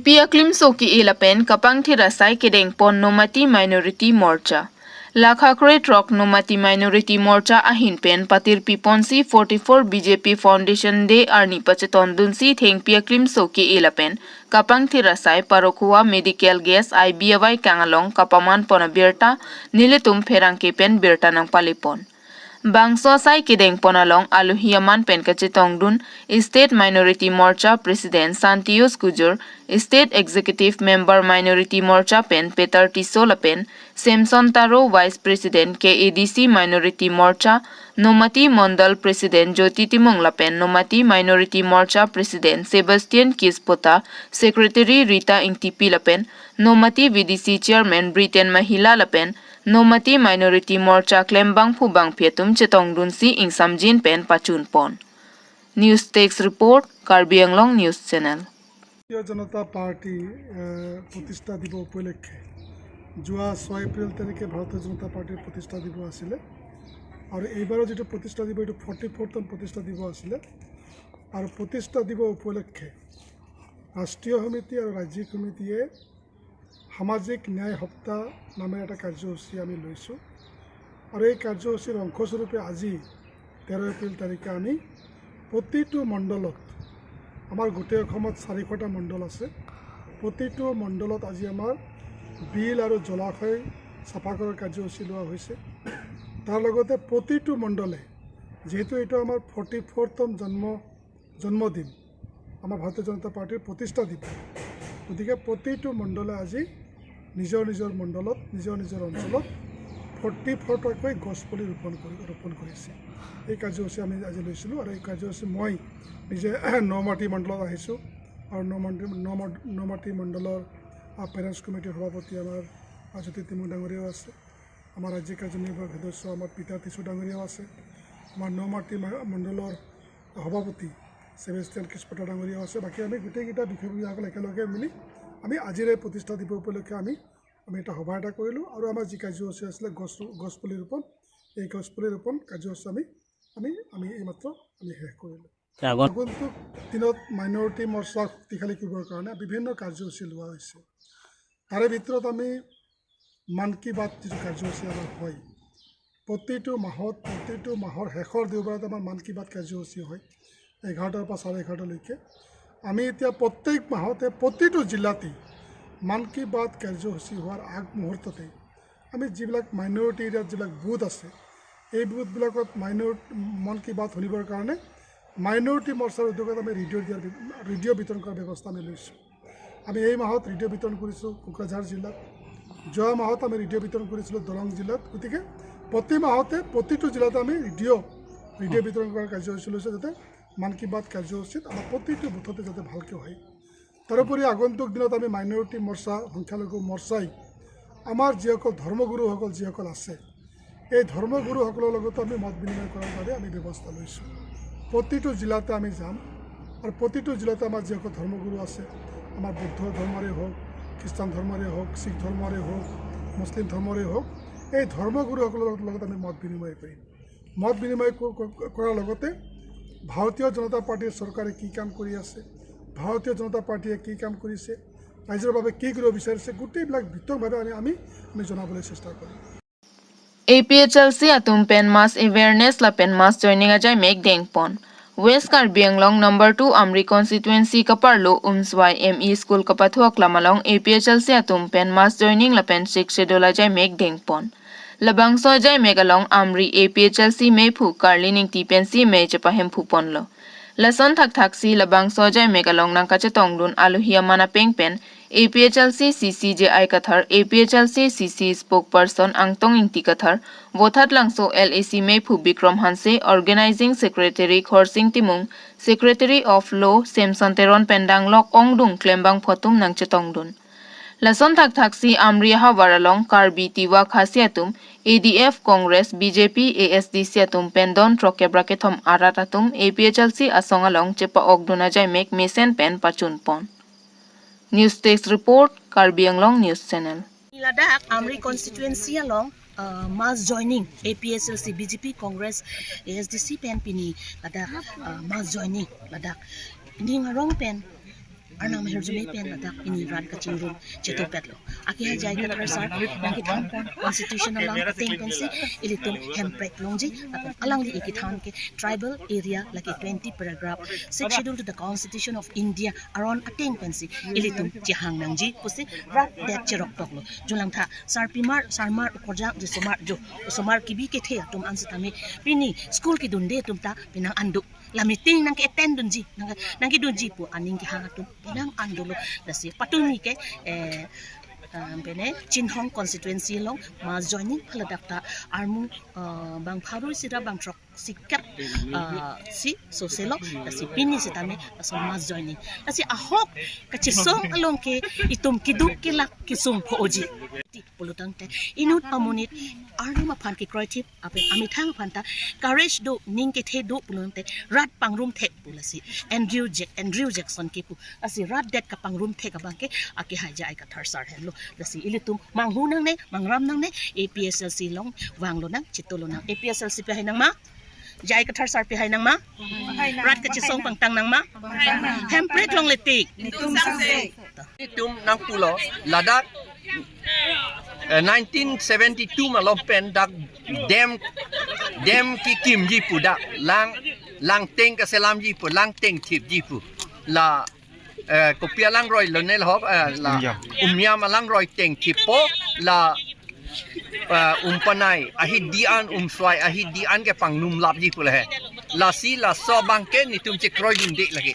Thengpi aklim so ki elapen kapang thirasai kedeng pon Nomati Minority Morcha. Lakhakre truck Nomati Minority Morcha ahin pen patir piponsi 44 BJP Foundation Day arni pacheton dunsi thengpi aklim so ki elapen kapang thirasai parokhua medical gas IBY kangalong kapaman pona birta niletum pherang ke pen birta nang palipon. Bangso sai kideng ponalong aluhiaman pen kachetongdun State Minority Morcha President Santios Kujur, State Executive Member Minority Morcha pen Peter Tisola pen Samson Taro, Vice President KADC Minority Morcha, Nomati Mondal President Jyoti Timung Lapen, Nomati Minority Morcha President Sebastian Kispota, Secretary Rita Ingtipi Lapen, Nomati VDC Chairman Britain Mahila Lapen, Nomati Minority Morcha Klembang Phubang Phetum Chetongdun si Ingsamjin pen Pachun Pon. News Text Report, Karbi Anglong News Channel. ভাৰতীয় জনতা party প্ৰতিষ্ঠা দিৱস উপলক্ষে যোৱা 6 এপ্ৰিল তাৰিখে ভাৰতীয় জনতা পাৰ্টীৰ প্ৰতিষ্ঠা দিৱস আছিলে আৰু এইবাৰৰ যিটো প্ৰতিষ্ঠা দিৱস, এইটো 44তম প্ৰতিষ্ঠা দিৱস আছিলে। আৰু প্ৰতিষ্ঠা দিৱস উপলক্ষে ৰাষ্ট্ৰীয় সমিতি আৰু ৰাজ্যিক সমিতিয়ে সামাজিক ন্যায় সপ্তাহ নামেৰে এটা কাৰ্যসূচী আমি লৈছোঁ। আৰু এই কাৰ্যসূচীৰ অংশস্বৰূপে আজি 13 এপ্ৰিল তাৰিখে আমি প্ৰতিটো মণ্ডলত, আমাৰ গোটেই অসমত 400টা মণ্ডল আছে, প্ৰতিটো মণ্ডলত আজি আমাৰ বিল আৰু জলাশয় চাফা কৰাৰ কাৰ্যসূচী লোৱা হৈছে। তাৰ লগতে প্ৰতিটো মণ্ডলে, যিহেতু এইটো আমাৰ 44তম জন্মদিন, আমাৰ ভাৰতীয় জনতা পাৰ্টীৰ প্ৰতিষ্ঠা দিৱস, গতিকে প্ৰতিটো মণ্ডলে আজি নিজৰ নিজৰ মণ্ডলত, নিজৰ নিজৰ অঞ্চলত 44টাকৈ গছপুলি ৰোপণ কৰিছে। এই কাৰ্যসূচী আমি আজি লৈছিলোঁ আৰু এই কাৰ্যসূচী মই নিজে নমাটি মণ্ডলত আহিছোঁ আৰু নমাটি মণ্ডলৰ পেৰেণ্টছ কমিটিৰ সভাপতি আমাৰ জ্যোতি তিমুং ডাঙৰীয়াও আছে, আমাৰ ৰাজ্যিক কাৰ্যনিৰ্বাহক সদস্য আমাৰ পিতাৰ টিচু ডাঙৰীয়াও আছে, আমাৰ নমাটি মণ্ডলৰ সভাপতি চেবেষ্টিয়ান কিস্পটা ডাঙৰীয়াও আছে। বাকী আমি গোটেইকেইটা বিষয়ববীয়াসকল একেলগে মিলি আমি আজিৰ এই প্ৰতিষ্ঠা দিৱস উপলক্ষে আমি এটা সভা এটা কৰিলোঁ আৰু আমাৰ যি কাৰ্যসূচী আছিলে গছপুলি ৰোপণ, এই গছপুলি ৰোপণ কাৰ্যসূচী আমি এইমাত্ৰ আমি শেষ কৰিলোঁ। আগন্তুক দিনত মাইনৰিটি মৰ্চাক শক্তিশালী কৰিবৰ কাৰণে বিভিন্ন কাৰ্যসূচী লোৱা হৈছে। তাৰে ভিতৰত আমি মন কী বাত যিটো কাৰ্যসূচী আমাৰ হয় প্ৰতিটো মাহত, প্ৰতিটো মাহৰ শেষৰ দেওবাৰত আমাৰ মন কী বাত কাৰ্যসূচী হয় 11টাৰ পৰা 11:30লৈকে। আমি এতিয়া প্ৰত্যেক মাহতে প্ৰতিটো জিলাতেই মন কী বাত কাৰ্যসূচী হোৱাৰ আগমুহূৰ্ততে আমি যিবিলাক মাইনৰিটি এৰিয়াত যিবিলাক বুথ আছে, এই বুথবিলাকত মন কী বাত শুনিবৰ কাৰণে মাইনৰিটি মৰ্চাৰ উদ্যোগত আমি ৰেডিঅ' বিতৰণ কৰাৰ ব্যৱস্থা আমি লৈছোঁ। আমি এই মাহত ৰেডিঅ' বিতৰণ কৰিছোঁ কোকৰাঝাৰ জিলাত, যোৱা মাহত আমি ৰেডিঅ' বিতৰণ কৰিছিলোঁ দৰং জিলাত। গতিকে প্ৰতি মাহতে প্ৰতিটো জিলাতে আমি ৰেডিঅ' বিতৰণ কৰাৰ কাৰ্যসূচী লৈছোঁ, যাতে মন কী বাত কাৰ্যসূচীত আমাৰ প্ৰতিটো বুথতে যাতে ভালকৈ হয়। তাৰোপৰি আগন্তুক দিনত আমি মাইনৰিটি মৰ্চা, সংখ্যালঘু মৰ্চাই আমাৰ যিসকল ধৰ্মগুৰুসকল যিসকল আছে, এই ধৰ্মগুৰুসকলৰ লগতো আমি মত বিনিময় কৰাৰ বাবে আমি ব্যৱস্থা লৈছোঁ। প্ৰতিটো জিলাতে আমি যাম আৰু প্ৰতিটো জিলাতে আমাৰ যিসকল ধৰ্মগুৰু আছে, আমাৰ বৌদ্ধ ধৰ্মৰে হওক, খ্ৰীষ্টান ধৰ্মৰে হওক, শিখ ধৰ্মৰে হওক, মুছলিম ধৰ্মৰে হওক, এই ধৰ্মগুৰুসকলৰ লগত আমি মত বিনিময় কৰিম। মত বিনিময় কৰাৰ লগতে ভাৰতীয় জনতা পাৰ্টীৰ চৰকাৰে কি কাম কৰি আছে, ভাৰতীয় জনতা পাৰ্টীয়ে কি কাম কৰিছে, ৰাইজৰ বাবে কি কৰিব বিচাৰিছে, গোটেইবিলাক বিতংভাৱে আমি জনাবলৈ চেষ্টা কৰিম। APHLC atum pen mass awareness la pen mass joining ajai mek deng pon. West Karbi Anglong number 2 Amri constituency kaparlo Umswai ME School kapathuak lamalong APHLC atum pen mass joining la pen 6 schedule ajai mek deng pon. Labang so jai megalong Amri APHLC me phu karlining ti pen si me chapahem phu pon lo. Lason thak thak si labang so jai megalong nang kache tongdun aluhia mana peng pen APHLC CCJI kathar, APHLC CC spokesperson angtong ingti kathar, Vothat Langso LAC Mephu Bikram Hanse, Organizing Secretary Khorsing Timung, Secretary of Law Samson Teron Pendanglok Ongdung Klembang Photum Nangchetongdun. Lason thak thak si Amriya Waralong Karbi Tiwa Khasiatum ADF, Congress, BJP, ASDC atum pendon troke bracket arat atum APHLC asongalong chepa ogduna jai mek mesen pen pachun pon. News Text Report, Karbi Anglong News Channel. Ladakh Amri constituency along mass joining APSLC, BJP, Congress, ASDC pen pini Ladakh mass joining Ladakh ning arong pen. Arnam herjume pen ladak ini rat ka chingrum cheto petlo aki ha jai ka thar sar nang ki thang pon constitutional lang teng pen si ilitum hemprek longji apen alang li iki thang ke tribal area laki 20 paragraph 6 schedule to the Constitution of India around ateng pen si ilitum chihang nangji pusi rat det cherok toklo julang tha sar pimar sarmar ukorjang je somar jo somar kibi ke the atum ansa tame pini school ki dunde tum ta pinang andu la meeting nang ke attend dunji nang nang ki dunji pu aning ki hang atum pinang andulo lasi patuni ke bene Chinhong constituency long ma joining phaladakta armu bang pharu sira bang trok sikap si soselo lasi pini sitame so ma joining lasi ahok kachisong along ke itum kiduk kilak kisung phoji pulutang te inut amunit arnu ma phan ki kroithip apen ami thang phanta courage do ning ke the do pulutang te rat pangrum the pulasi Andrew Jackson ke pu asi rat det ka pangrum the ka bangke ake haja ai ka thar sar hello lasi ilitum manghu nang ne mangram nang ne APSLC long wanglo nang chitolo nang APSLC pe hai nang ma jai ka thar sar pe hai nang ma rat ka chisong pangtang nang ma hempret long letik tum nang pulo Ladakh 1972 ma long pen dak dam dam ki kim ji pu dak lang lang teng ka selam ji pu lang teng thip ji pu la kopia lang roi lo ne hop la umya ma lang roi teng thip po la umpanai ahi dian umswai ahi dian ke pangnum lap ji pu le la si la so bang ke ni tum che kroi dun de lage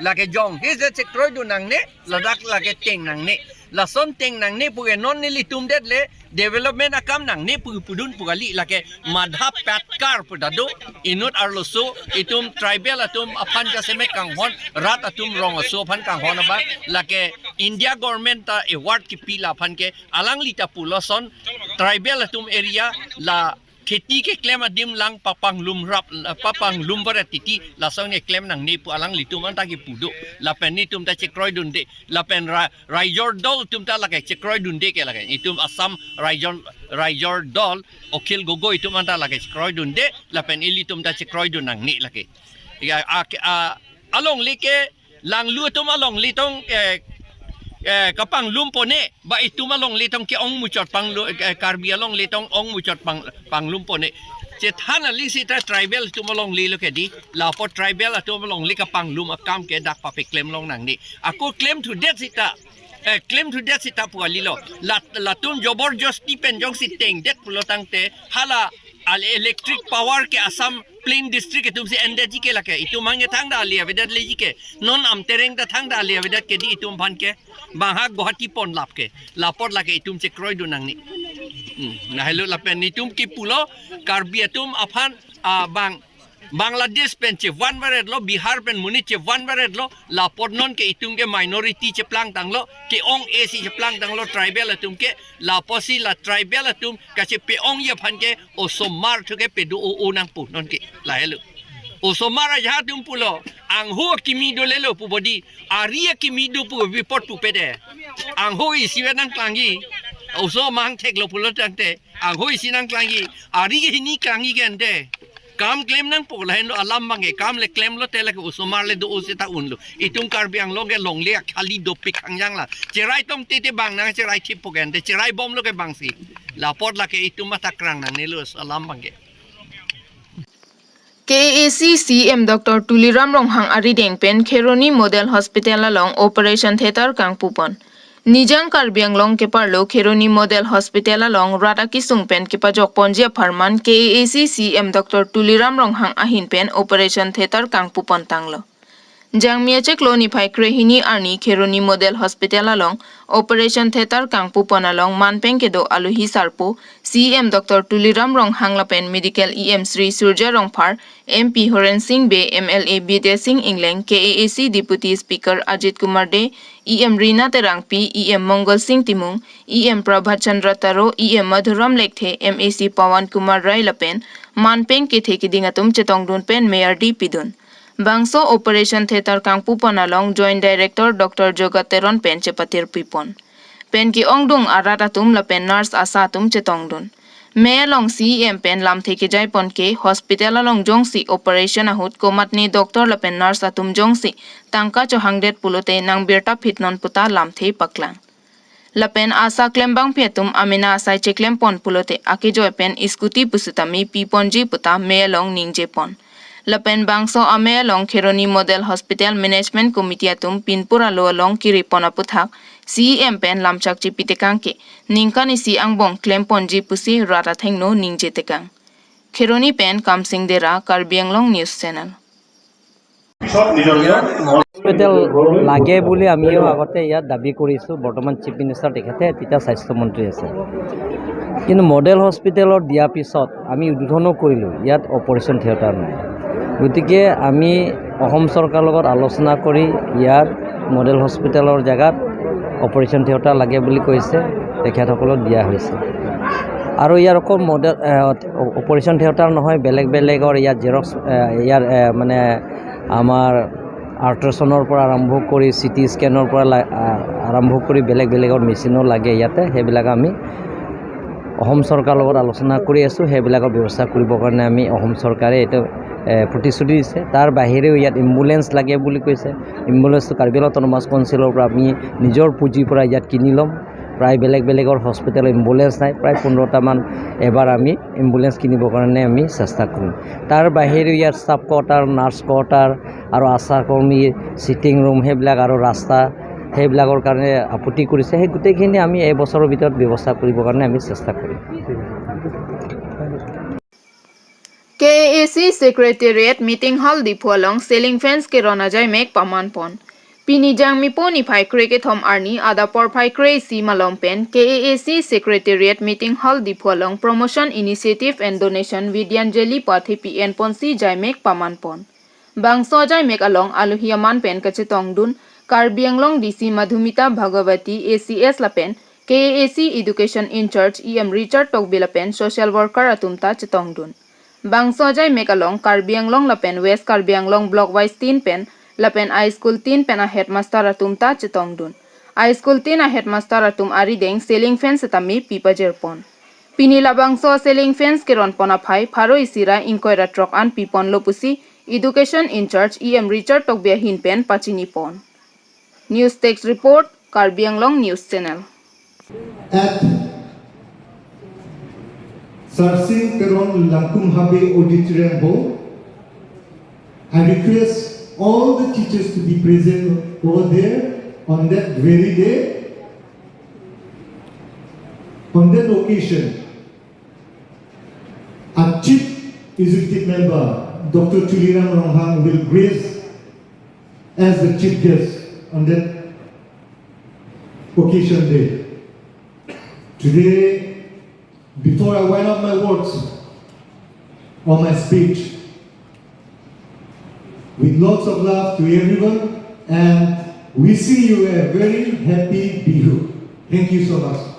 lage jong he ze che kroi dun nang ne Ladakh lage teng nang ne la son teng nang ne pu non ne li tum det le development akam nang ne pu pudun pu gali lage madha patkar pu dado inut arlo so itum tribal atum aphan ja seme kang hon rat atum rong so phan kang hon ba lage India government ta award ki pila phan ke alang li ta pu lo son tribal atum area la kheti ke claim adim lang papang lum rap papang lum bara titi la song ne claim nang ne pu alang litum an ta ki pudo la pen ni tum ta che kroi dun de la pen Raijor Dol tum ta la ke che kroi dun de ke la ke itum Assam Raijor Raijor Dol Okhil Gogoi tum an ta la ke kroi dun de la pen ili tum ta che kroi dun nang ni la ke ya a along li ke lang lu tum along li tong kapang lumpo ne ba itu malong litong ki ong muchot pang karbi along litong ong muchot pang pang lumpo ne che thana li si ta tribal tu malong li lo ke di la po tribal tu malong li ka pang lum akam ke dak pa pe claim long nang ni ako claim to death sita claim to death sita pu ali lo la la tum jobor josti pen jong si teng det pulo tang te hala al electric power ke Assam plain district ke tum si ende ji ke lake itu mange thang da ali avedat le ji ke non am tereng da thang da ali avedat ke di itum phan ke bangha Guwahati pon lap ke lapot lake itum che kroi du nang ni na hello la pen itum ki pulo karbi atum aphan bang Bangladesh pen che one baret lo Bihar pen muni che one baret lo lapot non ke itum ke minority che plang tang lo ke ong AC che plang tang lo tribal atum ke laposi la tribal atum ka che pe ong ye phan ke o somar thu ke pe du o o nang pu non ke la hello o somar ja tum pulo ang hu kimi do le lo pu bodi aria kimi do pu report pu pe de ang hu i si nang klangi o so mang thek lo pulo tang te ang hu i si nang klangi ari ke ni klangi ke ante kam claim nang po lahen lo alam bange kam le claim lo tele ko usomar le do usita un lo itung karbi ang long ke long le khali do pik ang yang la cherai tong te te bang nang cherai chip po gen de cherai bom lo ke bang si la pot la ke itung mata krang nang ne lo alam bange KAAC CM Dr. Tuliram Ronghang Arideng Pen Kheroni Model Hospital along Operation Theater Kangpupon. Nijang Karbi Anglong ke parlo Kheroni Model Hospital along Rata Kisung Pen ke pajok Ponjia Pharman KAAC CM Dr. Tuliram Ronghang Ahin Pen Operation Theater Kangpupon Tanglo. Jangmia Chek Loni Phai Krehini Arni Kheroni Model Hospital along Operation Theater Kangpupon along Manpeng Kedo Aluhi Sarpo CM Dr. Tuliram Ronghang Lapen Medical EM Sri Surja Rongphar MP Horen Singh Be MLA Bidya Singh Ingleng KAAC Deputy Speaker Ajit Kumar De EM Rina Terang P EM Mangal Singh Timung EM Prabhat Chandra Taro EM Madhuram Lekthe MAC Pawan Kumar Rai Lapen Manpeng ke the kidingatum Chetongdun Pen Mayor D Pidun Bangso Operation Theater Kangpupon along Joint Director Dr. Joga Teron Pen Chepatir Pipon. Pen ki ongdung arat atum la pen nurse asa atum chetongdun. Me along CEM pen lam the ke jai pon ke hospital along jongsi operation ahut komatni doctor lapen nurse atum jongsi tangka chohangdet pulote nang birta phitnon puta lam the paklang. Lapen asa klembang phetum amina asai cheklem pon pulote akijoi pen scooty pusutami piponji puta me along ningje pon. Lapen bangso ame along Kheroni Model Hospital Management Committee atum pinpura lo along kiripona puthak CEM pen lamchak chi pitekang ke ningkani si angbong klem ponji pusi rata thengno ningje tekang. Kheroni pen Kamsing Dera, Karbi Anglong News Channel. Hospital লাগে বুলি আমিও আগতে ইয়াত দাবী কৰিছোঁ। বৰ্তমান chief minister তেখেতে, তেতিয়া স্বাস্থ্যমন্ত্ৰী আছে। কিন্তু মডেল হস্পিটেলত দিয়াৰ পিছত আমি উদ্বোধনো কৰিলোঁ, ইয়াত অপাৰেশ্যন থিয়েটাৰ নাই। গতিকে আমি অসম চৰকাৰৰ লগত আলোচনা কৰি ইয়াৰ মডেল হস্পিটেলৰ জেগাত অপাৰেশ্যন থিয়েটাৰ লাগে বুলি কৈছে, তেখেতসকলক দিয়া হৈছে। আৰু ইয়াৰ অকল মডেল অপাৰেশ্যন থিয়েটাৰ নহয়, বেলেগ বেলেগৰ ইয়াত জেৰক্স, ইয়াৰ মানে আমাৰ আল্ট্ৰাচাউণ্ডৰ পৰা আৰম্ভ কৰি চিটি স্কেনৰ পৰা আৰম্ভ কৰি বেলেগ বেলেগৰ মেচিনো লাগে ইয়াতে। সেইবিলাক আমি অসম চৰকাৰৰ লগত আলোচনা কৰি আছোঁ। সেইবিলাকৰ ব্যৱস্থা কৰিবৰ কাৰণে আমি অসম চৰকাৰে এইটো প্ৰতিশ্ৰুতি দিছে। তাৰ বাহিৰেও ইয়াত এম্বুলেঞ্চ লাগে বুলি কৈছে। এম্বুলেঞ্চটো কাৰ্বি আংলং অট'নমাছ কাউন্সিলৰ পৰা আমি নিজৰ পুঁজিৰ পৰা ইয়াত কিনি ল'ম। প্ৰায় বেলেগ বেলেগৰ হস্পিটেল এম্বুলেঞ্চ নাই, প্ৰায় 15টামান এবাৰ আমি এম্বুলেঞ্চ কিনিবৰ কাৰণে আমি চেষ্টা কৰিম। তাৰ বাহিৰেও ইয়াত ষ্টাফ কোৱাৰ্টাৰ, নাৰ্ছ কোৱাৰ্টাৰ আৰু আশাকৰ্মী ছিটিং ৰুম সেইবিলাক আৰু ৰাস্তা সেইবিলাকৰ কাৰণে আপত্তি কৰিছে। সেই গোটেইখিনি আমি এইবছৰৰ ভিতৰত ব্যৱস্থা কৰিবৰ কাৰণে আমি চেষ্টা কৰিম। KAAC Secretariat Meeting Hall Diphu along ceiling fans ke rona jai mek paman pon. Pini jang mi poni phai kre ke thom arni ada por phai kre si malong pen KAAC Secretariat Meeting Hall Diphu along Promotion Initiative and Donation Vidyanjali Pathi PN Ponsi jai mek paman pon. Bangso jai mek along aluhiaman pen kachetong dun Karbi Anglong DC Madhumita Bhagavati ACS lapen KAAC Education in Charge EM Richard Tokbi lapen Social Worker atumta chetong dun. Bangso jai mek along Karbi Anglong lapen West Karbi Anglong Block Wise 3 pen lapen High School 3 pen a headmaster atumta chetong dun. High School 3 a headmaster atum ari deng ceiling fans atami pipa jerpon. Pinila bangso ceiling fans keron pona phai pharo isira inquiry truck an pipon lopusi Education in Charge EM Richard Tokbia hinpen pachini pon. News Text Report, Karbi Anglong News Channel. At Sir Singh Teron Langkum Habe Auditorium Hall, I request all the teachers to be present over there on that very day. On that occasion, our Chief Executive Member, Dr. Tuliram Ronghang, will grace as the chief guest on that occasion day. Today, before I wind up my words or my speech, with lots of love to everyone and wishing you a very happy Bihu. Thank you so much.